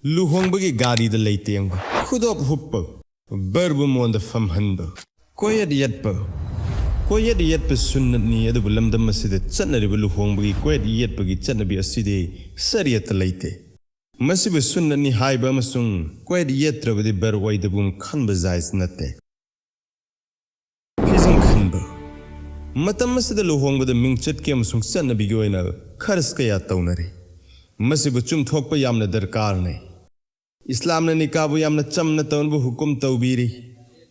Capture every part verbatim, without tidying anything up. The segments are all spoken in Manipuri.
ꯂꯨꯍꯣꯡꯕꯒꯤ ꯒꯥꯔꯤꯗ ꯂꯩꯇꯦꯡꯕ, ꯈꯨꯗꯣꯞ ꯍꯨꯞꯄ, ꯕꯔꯕꯨ ꯃꯣꯟꯗ ꯐꯝꯍꯟꯕ, ꯀꯣꯌꯦꯠ ꯌꯦꯠꯄ꯫ ꯀꯣꯌꯦꯠ ꯌꯦꯠꯄ ꯁꯨꯟꯅꯠꯅꯤ, ꯑꯗꯨꯕꯨ ꯂꯝꯗꯝ ꯑꯁꯤꯗ ꯆꯠꯅꯔꯤꯕ ꯂꯨꯍꯣꯡꯕꯒꯤ ꯀꯣꯌꯦꯠ ꯌꯦꯠꯄꯒꯤ ꯆꯠꯅꯕꯤ ꯑꯁꯤꯗꯤ ꯁꯔꯤꯌꯠꯇ ꯂꯩꯇꯦ꯫ ꯃꯁꯤꯕꯨ ꯁꯨꯟꯅꯠꯅꯤ ꯍꯥꯏꯕ ꯑꯃꯁꯨꯡ ꯀꯣꯌꯦꯠ ꯌꯦꯠꯇ꯭ꯔꯕꯗꯤ ꯕꯔ ꯑꯣꯏꯗꯕꯒꯨꯝ ꯈꯟꯕ ꯖꯥꯏꯖ ꯅꯠꯇꯦ꯫ ꯐꯤꯖꯪ ꯈꯟꯕ꯫ ꯃꯇꯝ ꯑꯁꯤꯗ ꯂꯨꯍꯣꯡꯕꯗ ꯃꯤꯡꯆꯠꯀꯤ ꯑꯃꯁꯨꯡ ꯆꯠꯅꯕꯤꯒꯤ ꯑꯣꯏꯅ ꯈꯔꯁ ꯀꯌꯥ ꯇꯧꯅꯔꯤ꯫ ꯃꯁꯤꯕꯨ ꯆꯨꯝꯊꯣꯛꯄ ꯌꯥꯝꯅ ꯗꯔꯀꯥꯔꯅꯤ꯫ ꯏꯁꯂꯥꯝꯅ ꯅꯤꯀꯥꯕꯨ ꯌꯥꯝꯅ ꯆꯝꯅ ꯇꯧꯅꯕ ꯍꯨꯀꯨꯝ ꯇꯧꯕꯤꯔꯤ꯫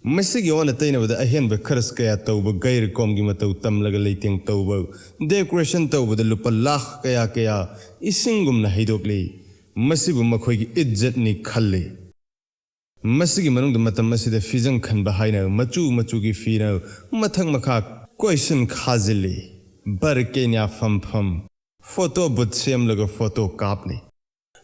ꯃꯁꯤꯒꯤ ꯑꯣꯟꯅ ꯇꯩꯅꯕꯗ ꯑꯍꯦꯟꯕ ꯈꯔꯁ ꯀꯌꯥ ꯇꯧꯕ, ꯒꯩꯔ ꯀꯣꯝꯒꯤ ꯃꯇꯧ ꯇꯝꯂꯒ ꯂꯩꯇꯦꯡ ꯇꯧꯕ, ꯗꯦꯀꯣꯔꯦꯁꯟ ꯇꯧꯕꯗ ꯂꯨꯄꯥ ꯂꯥꯈ ꯀꯌꯥ ꯀꯌꯥ ꯏꯁꯤꯡꯒꯨꯝꯅ ꯍꯩꯗꯣꯛꯂꯤ꯫ ꯃꯁꯤꯕꯨ ꯃꯈꯣꯏꯒꯤ ꯏꯖꯠꯅꯤ ꯈꯜꯂꯤ꯫ ꯃꯁꯤꯒꯤ ꯃꯅꯨꯡꯗ ꯃꯇꯝ ꯑꯁꯤꯗ ꯐꯤꯖꯪ ꯈꯟꯕ ꯍꯥꯏꯅ ꯃꯆꯨ ꯃꯆꯨꯒꯤ ꯐꯤꯅ ꯃꯊꯛ ꯃꯈꯥ ꯀꯣꯏꯁꯤꯟ ꯈꯥꯖꯤꯜꯂꯤ꯫ ꯕꯔ ꯀꯦꯅ꯭ꯌꯥ ꯐꯝꯐꯝ, ꯐꯣꯇꯣ ꯕꯨꯠ ꯁꯦꯝꯂꯒ ꯐꯣꯇꯣ ꯀꯥꯞꯂꯤ꯫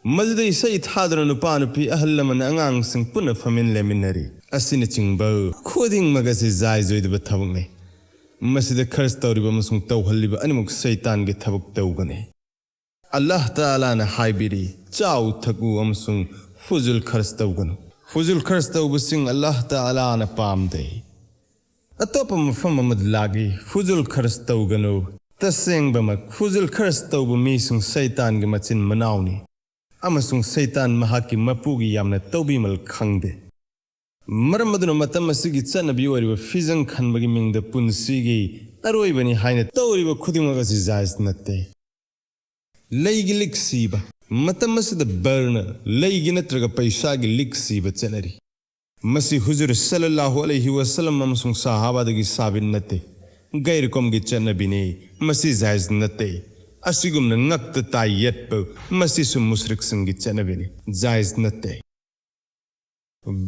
ꯃꯗꯨꯗ ꯏꯁꯩ ꯊꯥꯗꯨꯅ ꯅꯨꯄꯥ ꯅꯨꯄꯤ, ꯑꯍꯜ ꯂꯃꯟ, ꯑꯉꯥꯡꯁꯤꯡ ꯄꯨꯟꯅ ꯐꯝꯃꯤꯟ ꯂꯦꯝꯃꯤꯟꯅꯔꯤ꯫ ꯑꯁꯤꯅꯆꯤꯡꯕ ꯈꯨꯗꯤꯡꯃꯛ ꯑꯁꯤ ꯖꯥꯏꯖ ꯑꯣꯏꯗꯕ ꯊꯕꯛꯅꯤ꯫ ꯃꯁꯤꯗ ꯈꯔꯁ ꯇꯧꯔꯤꯕ ꯑꯃꯁꯨꯡ ꯇꯧꯍꯜꯂꯤꯕ ꯑꯅꯤꯃꯛ ꯁꯩꯇꯥꯟꯒꯤ ꯊꯕꯛ ꯇꯧꯕꯅꯤ꯫ ꯑꯜꯂꯥꯍ ꯇꯥꯂꯥꯅ ꯍꯥꯏꯕꯤꯔꯤ, "ꯆꯥꯎ ꯊꯛꯎ ꯑꯃꯁꯨꯡ ꯐꯨꯖꯨꯜ ꯈꯔꯁ ꯇꯧꯒꯅꯨ꯫ ꯐꯨꯖꯨꯜ ꯈꯔꯁ ꯇꯧꯕꯁꯤꯡ ꯑꯜꯂꯥꯍ ꯇꯥꯂꯥꯅ ꯄꯥꯝꯗꯦ"꯫ ꯑꯇꯣꯞꯄ ꯃꯐꯝ ꯑꯃꯗ ꯂꯥꯛꯏ, "ꯐꯨꯖꯨꯜ ꯈꯔꯁ ꯇꯧꯒꯅꯨ꯫ ꯇꯁꯦꯡꯕꯃꯛ ꯐꯨꯖꯨꯜ ꯈꯔꯁ ꯇꯧꯕ ꯃꯤꯁꯤꯡ ꯁꯩꯇꯥꯟꯒꯤ ꯃꯆꯤꯟ ꯃꯅꯥꯎꯅꯤ, ꯑꯃꯁꯨꯡ ꯁꯩꯇꯥꯟ ꯃꯍꯥꯛꯀꯤ ꯃꯄꯨꯒꯤ ꯌꯥꯝꯅ ꯇꯧꯕꯤꯃꯜ ꯈꯪꯗꯦ"꯫ ꯃꯔꯝ ꯑꯗꯨꯅ ꯃꯇꯝ ꯑꯁꯤꯒꯤ ꯆꯠꯅꯕꯤ ꯑꯣꯏꯔꯤꯕ ꯐꯤꯖꯪ ꯈꯟꯕꯒꯤ ꯃꯤꯡꯗ ꯄꯨꯟꯁꯤꯒꯤ ꯑꯔꯣꯏꯕꯅꯤ ꯍꯥꯏꯅ ꯇꯧꯔꯤꯕ ꯈꯨꯗꯤꯡꯃꯛ ꯑꯁꯤ ꯖꯥꯏꯖ ꯅꯠꯇꯦ꯫ ꯂꯩꯒꯤ ꯂꯤꯛ ꯁꯤꯕ꯫ ꯃꯇꯝ ꯑꯁꯤꯗ ꯕꯔꯅ ꯂꯩꯒꯤ ꯅꯠꯇ꯭ꯔꯒ ꯄꯩꯁꯥꯒꯤ ꯂꯤꯛ ꯁꯤꯕ ꯆꯠꯅꯔꯤ꯫ ꯃꯁꯤ ꯍꯨꯖꯨꯔ ꯁꯜꯂꯜꯂꯥꯍꯨ ꯑꯂꯩꯍꯤ ꯋꯁꯜꯂꯝ ꯑꯃꯁꯨꯡ ꯁꯍꯥꯕꯥꯗꯒꯤ ꯁꯥꯕꯤꯠ ꯅꯠꯇꯦ꯫ ꯒꯩꯔ ꯀꯣꯝꯒꯤ ꯆꯠꯅꯕꯤꯅꯤ꯫ ꯃꯁꯤ ꯖꯥꯏꯖ ꯅꯠꯇꯦ꯫ ꯑꯁꯤꯒꯨꯝꯅ ꯉꯛꯇ ꯇꯥꯏ ꯌꯦꯠꯄ, ꯃꯁꯤꯁꯨ ꯃꯨꯁ꯭ꯔꯤꯛꯁꯤꯡꯒꯤ ꯆꯠꯅꯕꯤꯅꯤ꯫ ꯖꯥꯏꯖ ꯅꯠꯇꯦ꯫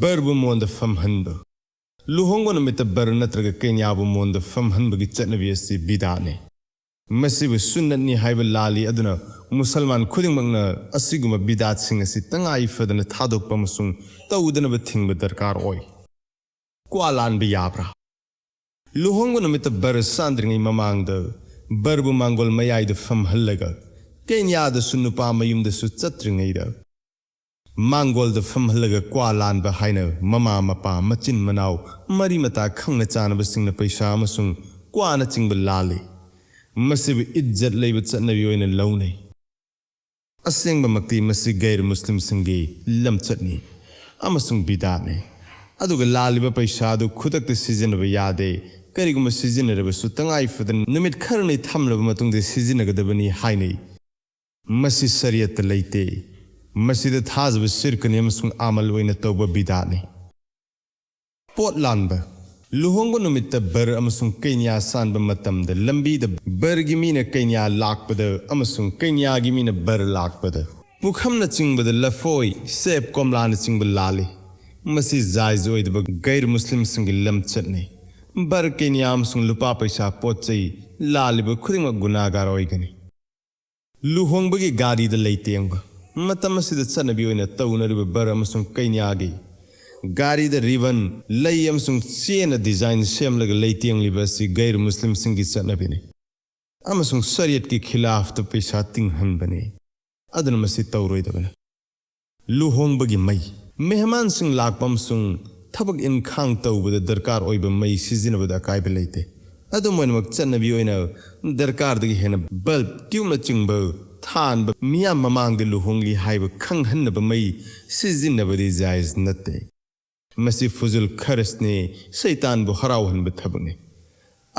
ꯕꯔꯕꯨ ꯃꯣꯟꯗ ꯐꯝꯍꯟꯕ꯫ ꯂꯨꯍꯣꯡꯕ ꯅꯨꯃꯤꯠꯇ ꯕꯔ ꯅꯠꯇ꯭ꯔꯒ ꯀꯩꯅ꯭ꯌꯥꯕꯨ ꯃꯣꯟꯗ ꯐꯝꯍꯟꯕꯒꯤ ꯆꯠꯅꯕꯤ ꯑꯁꯤ ꯕꯤꯗꯥꯠꯅꯤ꯫ ꯃꯁꯤꯕꯨ ꯁꯨꯟꯅꯠꯅꯤ ꯍꯥꯏꯕ ꯂꯥꯜꯂꯤ, ꯑꯗꯨꯅ ꯃꯨꯁꯜꯃꯥꯟ ꯈꯨꯗꯤꯡꯃꯛꯅ ꯑꯁꯤꯒꯨꯝꯕ ꯕꯤꯗꯥꯠꯁꯤꯡ ꯑꯁꯤ ꯇꯉꯥꯏ ꯐꯗꯅ ꯊꯥꯗꯣꯛꯄ ꯑꯃꯁꯨꯡ ꯇꯧꯗꯅꯕ ꯊꯤꯡꯕ ꯗꯔꯀꯥꯔ ꯑꯣꯏ꯫ ꯀ꯭ꯋꯥ ꯂꯥꯟꯕ ꯌꯥꯕ꯭ꯔꯥ? ꯂꯨꯍꯣꯡꯕ ꯅꯨꯃꯤꯠꯇ ꯕꯔ ꯁꯥꯟꯗ꯭ꯔꯤꯉꯩ ꯃꯃꯥꯡꯗ ꯕꯔꯕꯨ ꯃꯥꯡꯒꯣꯜ ꯃꯌꯥꯏꯗ ꯐꯝꯍꯜꯂꯒ ꯀꯩꯅ꯭ꯌꯥꯗꯁꯨ ꯅꯨꯄꯥ ꯃꯌꯨꯝꯗꯁꯨ ꯆꯠꯇ꯭ꯔꯤꯉꯩꯗ ꯃꯥꯡꯒꯣꯜꯗ ꯐꯝꯍꯜꯂꯒ ꯀ꯭ꯋꯥ ꯂꯥꯟꯕ ꯍꯥꯏꯅ ꯃꯃꯥ ꯃꯄꯥ, ꯃꯆꯤꯟ ꯃꯅꯥꯎ, ꯃꯔꯤ ꯃꯇꯥ, ꯈꯪꯅ ꯆꯥꯅꯕꯁꯤꯡꯅ ꯄꯩꯁꯥ ꯑꯃꯁꯨꯡ ꯀ꯭ꯋꯥꯅꯆꯤꯡꯕ ꯂꯥꯜꯂꯤ꯫ ꯃꯁꯤꯕꯨ ꯏꯖꯠ ꯂꯩꯕ ꯆꯠꯅꯕꯤ ꯑꯣꯏꯅ ꯂꯧꯅꯩ꯫ ꯑꯁꯦꯡꯕꯃꯛꯇꯤ ꯃꯁꯤ ꯒꯩꯔ ꯃꯨꯁꯂꯤꯝꯁꯤꯡꯒꯤ ꯂꯝꯆꯠꯅꯤ ꯑꯃꯁꯨꯡ ꯕꯤꯗꯥꯠꯅꯤ꯫ ꯑꯗꯨꯒ ꯂꯥꯜꯂꯤꯕ ꯄꯩꯁꯥ ꯑꯗꯨ ꯈꯨꯗꯛꯇ ꯁꯤꯖꯤꯟꯅꯕ ꯌꯥꯗꯦ꯫ ꯀꯔꯤꯒꯨꯝꯕ ꯁꯤꯖꯤꯟꯅꯔꯕꯁꯨ ꯇꯉꯥꯏ ꯐꯗꯅ ꯅꯨꯃꯤꯠ ꯈꯔꯅꯤ ꯊꯝꯂꯕ ꯃꯇꯨꯡꯗ ꯁꯤꯖꯤꯟꯅꯒꯗꯕꯅꯤ ꯍꯥꯏꯅꯩ꯫ ꯃꯁꯤ ꯁꯔꯤꯌꯠꯇ ꯂꯩꯇꯦ꯫ ꯃꯁꯤꯗ ꯊꯥꯖꯕ ꯁꯤꯔꯀꯅꯤ ꯑꯃꯁꯨꯡ ꯑꯃꯜ ꯑꯣꯏꯅ ꯇꯧꯕ ꯕꯤꯗꯥꯠꯅꯤ꯫ ꯄꯣꯠ ꯂꯥꯟꯕ꯫ ꯂꯨꯍꯣꯡꯕ ꯅꯨꯃꯤꯠꯇ ꯕꯔ ꯑꯃꯁꯨꯡ ꯀꯩꯅ꯭ꯌꯥ ꯁꯥꯟꯕ ꯃꯇꯝꯗ ꯂꯝꯕꯤꯗ ꯕꯔꯒꯤ ꯃꯤꯅ ꯀꯩꯅ꯭ꯌꯥ ꯂꯥꯛꯄꯗ ꯑꯃꯁꯨꯡ ꯀꯩꯅ꯭ꯌꯥꯒꯤ ꯃꯤꯅ ꯕꯔ ꯂꯥꯛꯄꯗ ꯄꯨꯈꯝꯅꯆꯤꯡꯕꯗ ꯂꯐꯣꯏ, ꯁꯦꯞ, ꯀꯣꯝꯂꯥꯅꯆꯤꯡꯕ ꯂꯥꯜꯂꯤ꯫ ꯃꯁꯤ ꯖꯥꯏꯖ ꯑꯣꯏꯗꯕ ꯒꯩꯔ ꯃꯨꯁꯂꯤꯝꯁꯤꯡꯒꯤ ꯂꯝꯆꯠꯅꯤ꯫ ꯕꯔ, ꯀꯩꯅ꯭ꯌꯥ ꯑꯃꯁꯨꯡ ꯂꯨꯄꯥ ꯄꯩꯁꯥ, ꯄꯣꯠ ꯆꯩ ꯂꯥꯜꯂꯤꯕ ꯈꯨꯗꯤꯡꯃꯛ ꯒꯨꯅꯥꯒꯥꯔ ꯑꯣꯏꯒꯅꯤ꯫ ꯂꯨꯍꯣꯡꯕꯒꯤ ꯒꯥꯔꯤꯗ ꯂꯩꯇꯦꯡꯕ꯫ ꯃꯇꯝ ꯑꯁꯤꯗ ꯆꯠꯅꯕꯤ ꯑꯣꯏꯅ ꯇꯧꯅꯔꯤꯕ ꯕꯔ ꯑꯃꯁꯨꯡ ꯀꯩꯅ꯭ꯌꯥꯒꯤ ꯒꯥꯔꯤꯗ ꯔꯤꯕꯟ, ꯂꯩ ꯑꯃꯁꯨꯡ ꯆꯦꯅ ꯗꯤꯖꯥꯏꯟ ꯁꯦꯝꯂꯒ ꯂꯩꯇꯦꯡꯂꯤꯕ ꯑꯁꯤ ꯒꯩꯔ ꯃꯨꯁꯂꯤꯝꯁꯤꯡꯒꯤ ꯆꯠꯅꯕꯤꯅꯤ ꯑꯃꯁꯨꯡ ꯁꯔꯤꯌꯠꯀꯤ ꯈꯤꯂꯥꯐꯇ ꯄꯩꯁꯥ ꯇꯤꯡꯍꯟꯕꯅꯤ꯫ ꯑꯗꯨꯅ ꯃꯁꯤ ꯇꯧꯔꯣꯏꯗꯕꯅꯤ꯫ ꯂꯨꯍꯣꯡꯕꯒꯤ ꯃꯩ꯫ ꯃꯦꯍꯃꯥꯟꯁꯤꯡ ꯂꯥꯛꯄ ꯑꯃꯁꯨꯡ ꯊꯕꯛ ꯏꯟꯈꯥꯡ ꯇꯧꯕꯗ ꯗꯔꯀꯥꯔ ꯑꯣꯏꯕ ꯃꯩ ꯁꯤꯖꯤꯟꯅꯕꯗ ꯑꯀꯥꯏꯕ ꯂꯩꯇꯦ꯫ ꯑꯗꯨꯝ ꯑꯣꯏꯅꯃꯛ, ꯆꯠꯅꯕꯤ ꯑꯣꯏꯅ ꯗꯔꯀꯥꯔꯗꯒꯤ ꯍꯦꯟꯅ ꯕꯜꯕ, ꯇ꯭ꯌꯨꯕꯅꯆꯤꯡꯕ ꯊꯥꯟꯕ, ꯃꯤꯌꯥꯝ ꯃꯃꯥꯡꯗ ꯂꯨꯍꯣꯡꯂꯤ ꯍꯥꯏꯕ ꯈꯪꯍꯟꯅꯕ ꯃꯩ ꯁꯤꯖꯤꯟꯅꯕꯗꯤ ꯖꯥꯏꯖ ꯅꯠꯇꯦ꯫ ꯃꯁꯤ ꯐꯨꯖꯨꯜ ꯈꯔꯁꯅꯤ, ꯁꯩꯇꯥꯟꯕꯨ ꯍꯔꯥꯎꯍꯟꯕ ꯊꯕꯛꯅꯤ꯫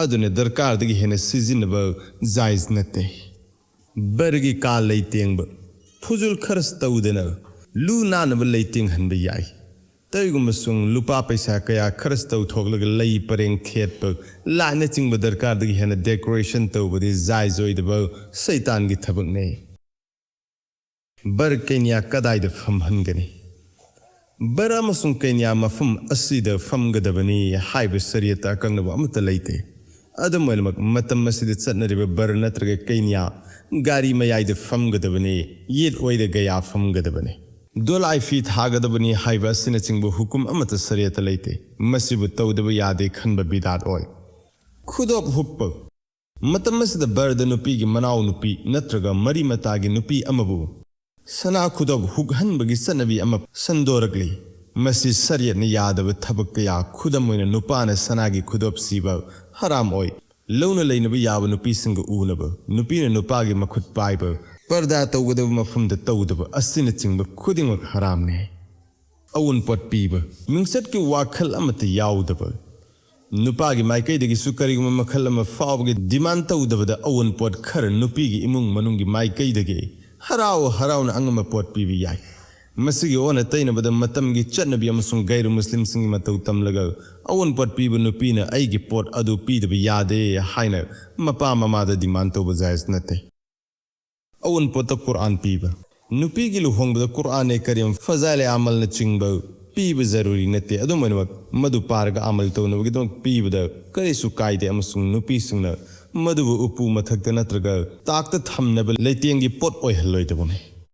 ꯑꯗꯨꯅ ꯗꯔꯀꯥꯔꯗꯒꯤ ꯍꯦꯟꯅ ꯁꯤꯖꯤꯟꯅꯕ ꯖꯥꯏꯖ ꯅꯠꯇꯦ꯫ ꯕꯔꯒꯤ ꯀꯥ ꯂꯩꯇꯦꯡꯕ꯫ ꯐꯨꯖꯨꯜ ꯈꯔꯁ ꯇꯧꯗꯅ ꯂꯨ ꯅꯥꯟꯅꯕ ꯂꯩꯇꯦꯡꯍꯟꯕ ꯌꯥꯏ꯫ ꯀꯔꯤꯒꯨꯝꯕꯁꯨꯡ ꯂꯨꯄꯥ ꯄꯩꯁꯥ ꯀꯌꯥ ꯈꯔꯁ ꯇꯧꯊꯣꯛꯂꯒ ꯂꯩ ꯄꯔꯦꯡ ꯊꯦꯠꯄ, ꯂꯥꯏꯠꯅꯆꯤꯡꯕ ꯗꯔꯀꯥꯔꯗꯒꯤ ꯍꯦꯟꯅ ꯗꯦꯀꯣꯔꯦꯁꯟ ꯇꯧꯕꯗꯤ ꯖꯥꯏꯖ ꯑꯣꯏꯗꯕ ꯁꯩꯇꯥꯟꯒꯤ ꯊꯕꯛꯅꯤ꯫ ꯕꯔ ꯀꯩꯅ꯭ꯌꯥ ꯀꯗꯥꯏꯗ ꯐꯝꯍꯟꯒꯅꯤ? ꯕꯔ ꯑꯃꯁꯨꯡ ꯀꯩꯅ꯭ꯌꯥ ꯃꯐꯝ ꯑꯁꯤꯗ ꯐꯝꯒꯗꯕꯅꯤ ꯍꯥꯏꯕ ꯁꯔꯤꯌꯠꯇ ꯑꯀꯛꯅꯕ ꯑꯃꯠꯇ ꯂꯩꯇꯦ꯫ ꯑꯗꯨꯝ ꯑꯣꯏꯅꯃꯛ, ꯃꯇꯝ ꯑꯁꯤꯗ ꯆꯠꯅꯔꯤꯕ ꯕꯔ ꯅꯠꯇ꯭ꯔꯒ ꯀꯩꯅ꯭ꯌꯥ ꯒꯥꯔꯤ ꯃꯌꯥꯏꯗ ꯐꯝꯒꯗꯕꯅꯤ, ꯌꯦꯠ ꯑꯣꯏꯗ ꯒꯌꯥ ꯐꯝꯒꯗꯕꯅꯤ, ꯗꯣꯂꯥꯏ ꯐꯤ ꯊꯥꯒꯗꯕꯅꯤ ꯍꯥꯏꯕ ꯑꯁꯤꯅꯆꯤꯡꯕ ꯍꯨꯀꯨꯝ ꯑꯃꯠꯇ ꯁꯔꯤꯌꯠꯇ ꯂꯩꯇꯦ꯫ ꯃꯁꯤꯕꯨ ꯇꯧꯗꯕ ꯌꯥꯗꯦ ꯈꯟꯕ ꯕꯤꯗꯥꯠ ꯑꯣꯏ꯫ ꯈꯨꯗꯣꯞ ꯍꯨꯞꯄ꯫ ꯃꯇꯝ ꯑꯁꯤꯗ ꯕꯔꯗ ꯅꯨꯄꯤꯒꯤ ꯃꯅꯥꯎ ꯅꯨꯄꯤ ꯅꯠꯇ꯭ꯔꯒ ꯃꯔꯤ ꯃꯇꯥꯒꯤ ꯅꯨꯄꯤ ꯑꯃꯕꯨ ꯁꯅꯥ ꯈꯨꯗꯣꯞ ꯍꯨꯛꯍꯟꯕꯒꯤ ꯆꯠꯅꯕꯤ ꯑꯃ ꯁꯟꯗꯣꯔꯛꯂꯤ꯫ ꯃꯁꯤ ꯁꯔꯤꯌꯠꯅ ꯌꯥꯗꯕ ꯊꯕꯛ ꯀꯌꯥ, ꯈꯨꯗꯝ ꯑꯣꯏꯅ ꯅꯨꯄꯥꯅ ꯁꯅꯥꯒꯤ ꯈꯨꯗꯣꯞ ꯁꯤꯕ ꯍꯔꯥꯝ ꯑꯣꯏ꯫ ꯂꯧꯅ ꯂꯩꯅꯕ ꯌꯥꯕ ꯅꯨꯄꯤꯁꯤꯡꯒ ꯎꯅꯕ, ꯅꯨꯄꯤꯅ ꯅꯨꯄꯥꯒꯤ ꯃꯈꯨꯠ ꯄꯥꯏꯕ, ꯄꯔꯗꯥ ꯇꯧꯒꯗꯕ ꯃꯐꯝꯗ ꯇꯧꯗꯕ ꯑꯁꯤꯅꯆꯤꯡꯕ ꯈꯨꯗꯤꯡꯃꯛ ꯍꯔꯥꯝꯅꯤ꯫ ꯑꯋꯨꯟꯄꯣꯠ ꯄꯤꯕ꯫ ꯃꯤꯡꯆꯠꯀꯤ ꯋꯥꯈꯜ ꯑꯃꯠꯇ ꯌꯥꯎꯗꯕ꯫ ꯅꯨꯄꯥꯒꯤ ꯃꯥꯏꯀꯩꯗꯒꯤꯁꯨ ꯀꯔꯤꯒꯨꯝꯕ ꯃꯈꯜ ꯑꯃ ꯐꯥꯎꯕꯒꯤ demand ꯇꯧꯗꯕꯗ ꯑꯋꯨꯟꯄꯣꯠ ꯈꯔ ꯅꯨꯄꯤꯒꯤ ꯏꯃꯨꯡ ꯃꯅꯨꯡꯒꯤ ꯃꯥꯏꯀꯩꯗꯒꯤ ꯍꯔꯥꯎ ꯍꯔꯥꯎꯅ ꯑꯉꯝꯕ ꯄꯣꯠ ꯄꯤꯕ ꯌꯥꯏ꯫ ꯃꯁꯤꯒꯤ ꯑꯣꯟꯅ ꯇꯩꯅꯕꯗ ꯃꯇꯝꯒꯤ ꯆꯠꯅꯕꯤ ꯑꯃꯁꯨꯡ ꯒꯩꯔꯨ ꯃꯨꯁꯂꯤꯝꯁꯤꯡꯒꯤ ꯃꯇꯧ ꯇꯝꯂꯒ ꯑꯋꯨꯟꯄꯣꯠ ꯄꯤꯕ ꯅꯨꯄꯤꯅ "ꯑꯩꯒꯤ ꯄꯣꯠ ꯑꯗꯨ ꯄꯤꯗꯕ ꯌꯥꯗꯦ" ꯍꯥꯏꯅ ꯃꯄꯥ ꯃꯃꯥꯗ demand ꯇꯧꯕ ꯖꯥꯏꯖ ꯅꯠꯇꯦ꯫ ꯑꯋꯨꯟꯄꯣꯠꯇ ꯀꯨꯔꯑꯥꯟ ꯄꯤꯕ꯫ ꯅꯨꯄꯤꯒꯤ ꯂꯨꯍꯣꯡꯕꯗ ꯀꯨꯔꯑꯥꯟ ꯀꯔꯤꯝ, ꯐꯖꯥꯏꯂꯦ ꯑꯃꯜꯅꯆꯤꯡꯕ ꯄꯤꯕ ꯖꯔꯨꯔꯤ ꯅꯠꯇꯦ꯫ ꯑꯗꯨꯝ ꯑꯣꯏꯅꯃꯛ, ꯃꯗꯨ ꯄꯥꯔꯒ ꯑꯃꯜ ꯇꯧꯅꯕꯒꯤꯗꯃꯛ ꯄꯤꯕꯗ ꯀꯔꯤꯁꯨ ꯀꯥꯏꯗꯦ ꯑꯃꯁꯨꯡ ꯅꯨꯄꯤꯁꯤꯡꯅ ꯃꯗꯨꯕꯨ ꯎꯄꯨ ꯃꯊꯛꯇ ꯅꯠꯇ꯭ꯔꯒ ꯇꯥꯛꯇ ꯊꯝꯅꯕ ꯂꯩꯇꯦꯡꯒꯤ ꯄꯣꯠ ꯑꯣꯏꯍꯜꯂꯣꯏꯗꯕꯅꯤ꯫